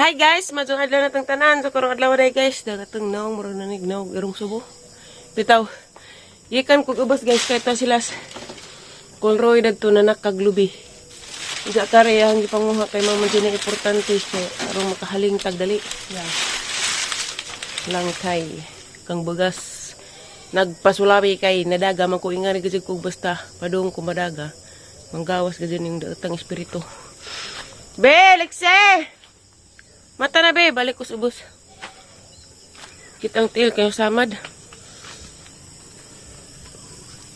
Hi guys, maayong adlaw natong tanan. So karong adlaw day guys, dagatong naong murag nanig naog irong subo. Bitaw. Gikan kog ubos guys kay ta sila Conroy dadto na nakaglubi. Isa kare ang gipanguha kay Mama Jenny, importante kay aron makahaling tagdali. Yeah. Langkay kang bugas. Nagpasulabi kay nadaga man ko ingani gud kog basta padung ko madaga. Manggawas gud yung daotang espiritu. Be, Lexe! Mata na be, balik ko sa ubos. Kitang til kayo samad.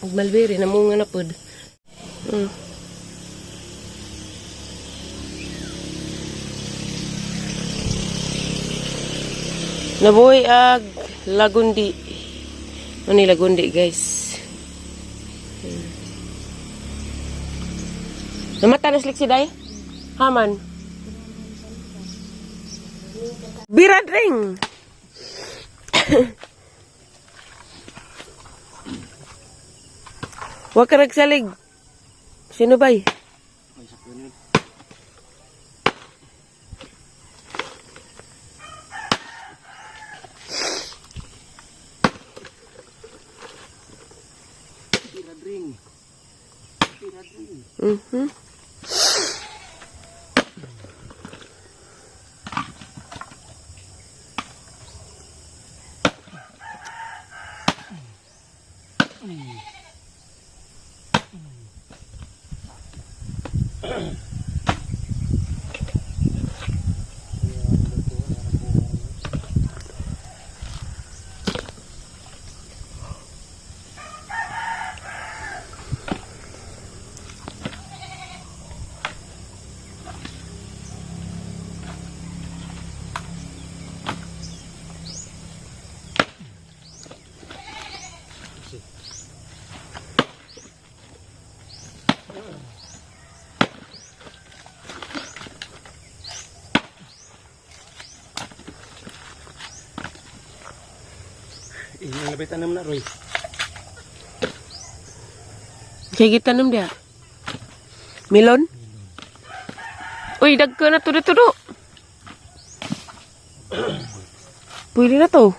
Ug mulberry namunga na pod. Nabuhi ag lagundi. Ano ni lagundi, guys? Namata na slik si Day? Haman. Birad ring. Huwag ka nagsalig. Sino ba'y? Ay, sa puno. Piradring. Piradring. Inyong labitan naman na, Roy. Kaya gitanom diha. Melon? Uy, dagko na to to. Pwede na to.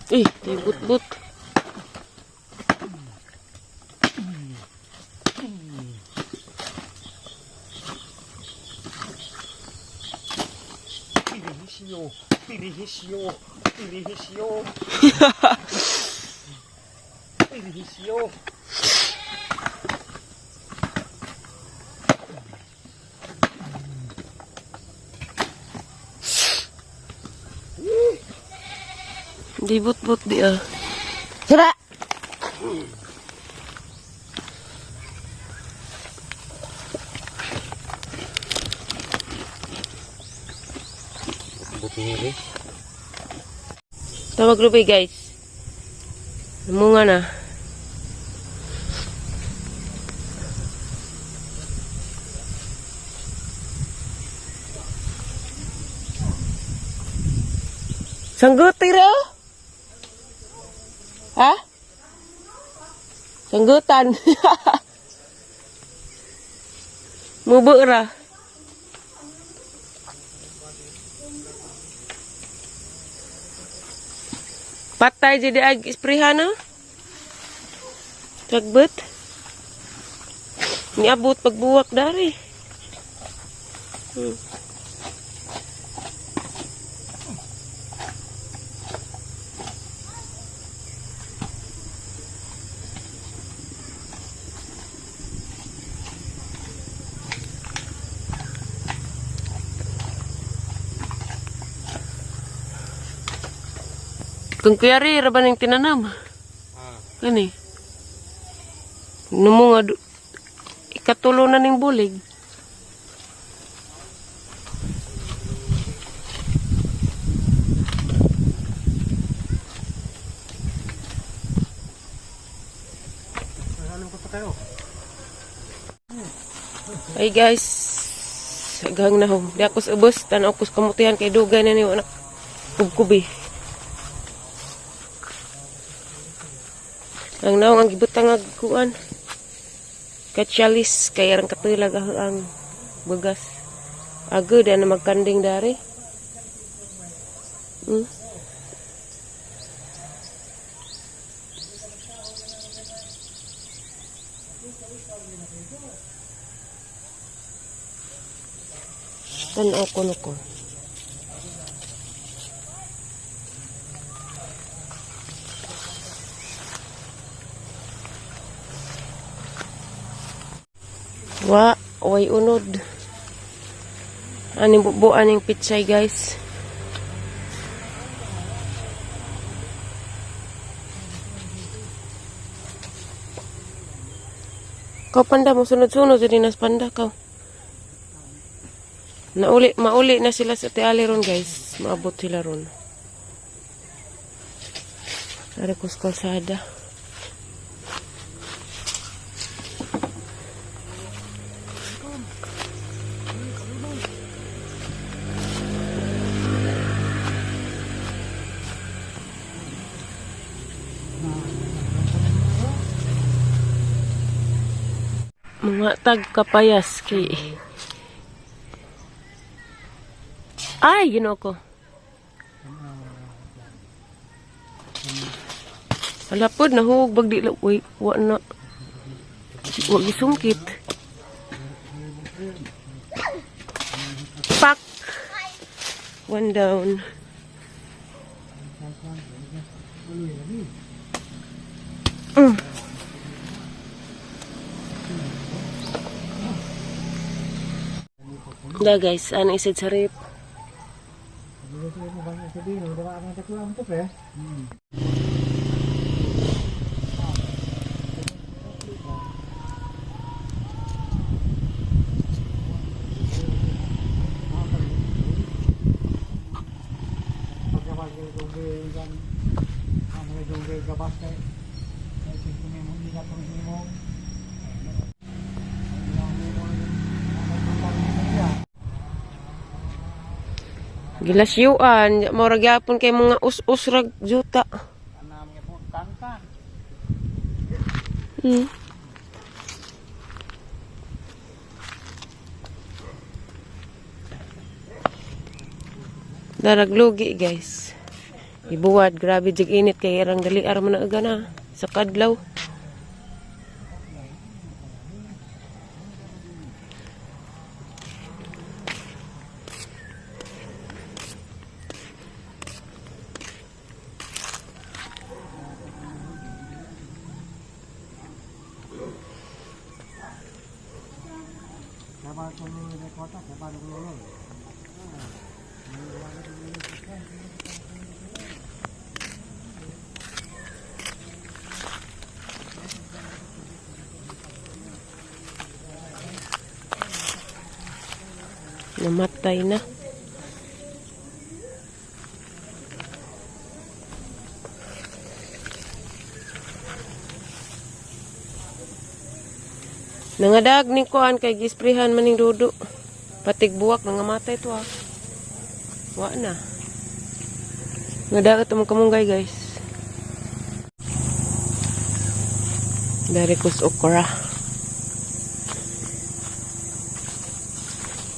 Eh, tayo but-but. Pirisyo. Pirihisyo. Pirihisyo. Pirihisyo. Di but-but di ah. Sira! Buti ni rin. Tawag lupi, guys. Namunga na. Sanggot tira. Ha? Sanggutan. Mubo ra. Patay jadi ag isprehan na. Tagbet. Niabot pagbuwak dari. Kung kuyari, ra ba ning tinanam? Ah. Kani. Numo nga ikatulo na ning bulig. Alam ko pa kayo. Ay guys, aghang na ho. Di ako sa ubos, tanaw ko sa kamutihan kay dugay na niyo anak. Kubkubi. Ang naong ang gibutang ag kuan. Katsalis kay arang katulag ang bugas. Ago di na magkanding dari. Tanaw ko no ko. Wa, way unod. Aning bubo, aning pitsay, guys. Kau panda mo sunod-sunod sa dinas panda kau. Nauli, mauli na sila sa Tiali ron, guys. Maabot sila ron. Ara ko sa kalsada. Mga tag kapayas kay. Ay, ginoo ko. Ala pod nahuog bag di la uy, wa na. Wa gisungkit. Pak. One down. Da guys, ano isad sa rip? Gilasyuan, mao ra gyapon kay mga us-us rag juta. Daraglugi guys. Ibuwad, grabe jig init kay irang dali ara man na aga na sa kadlaw. Namatay na. Nangadag ni kuan kay gisprihan maning dudo. Patig buwak nangamatay to ah. Wa na. Ngadag ato mga kamunggay, guys. Dari kus okra.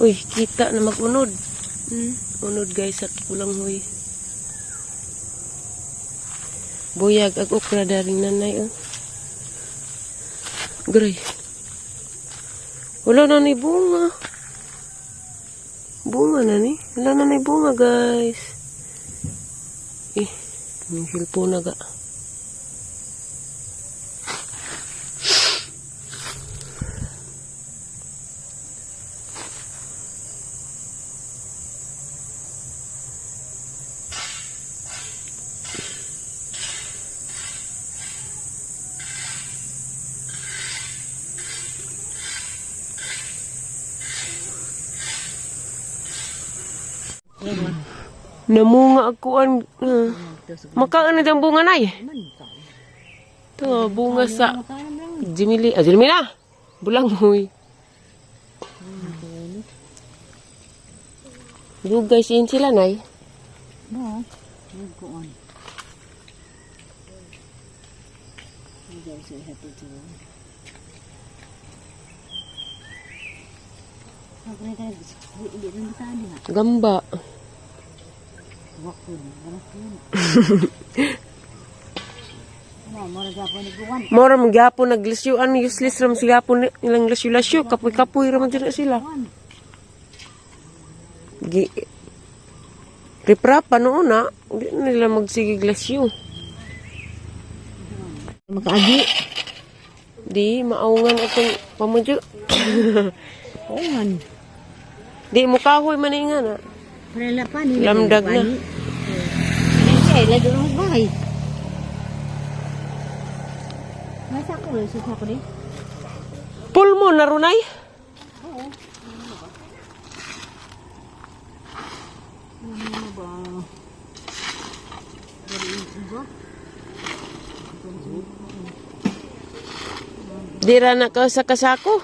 Uy, kita na magunod. Unod guys at kulang huy. Buyag ag okra daring nanay oh. Gray. Wala na ni bunga. Bunga na ni. Wala na ni bunga, guys. Eh, may cellphone na ga. Namunga ako an. Makaan na diyang bunga nay. To, bunga sa Jimili. Ah, Jimili na. Bulangoy. Dugay siin sila nay. No. Nagkuon. Gamba. Mora man gyapon naglisyoan useless ram sila gyapon nilang lasyo-lasyo kapoy-kapoy ra man dyan na sila. Gi Riprapa noon na, hindi na nila magsigig lasyo. Makaagi. Di maungan atong pamudyo. Paungan. Di mo kahoy man nga na. Parela pa nila. Lamdag na. Ay, lagi ng bahay. Masa ko, suka ko din. Pulmo na runay. Oo. Ano ba? Dari iba? Di ra na ka sa kasako.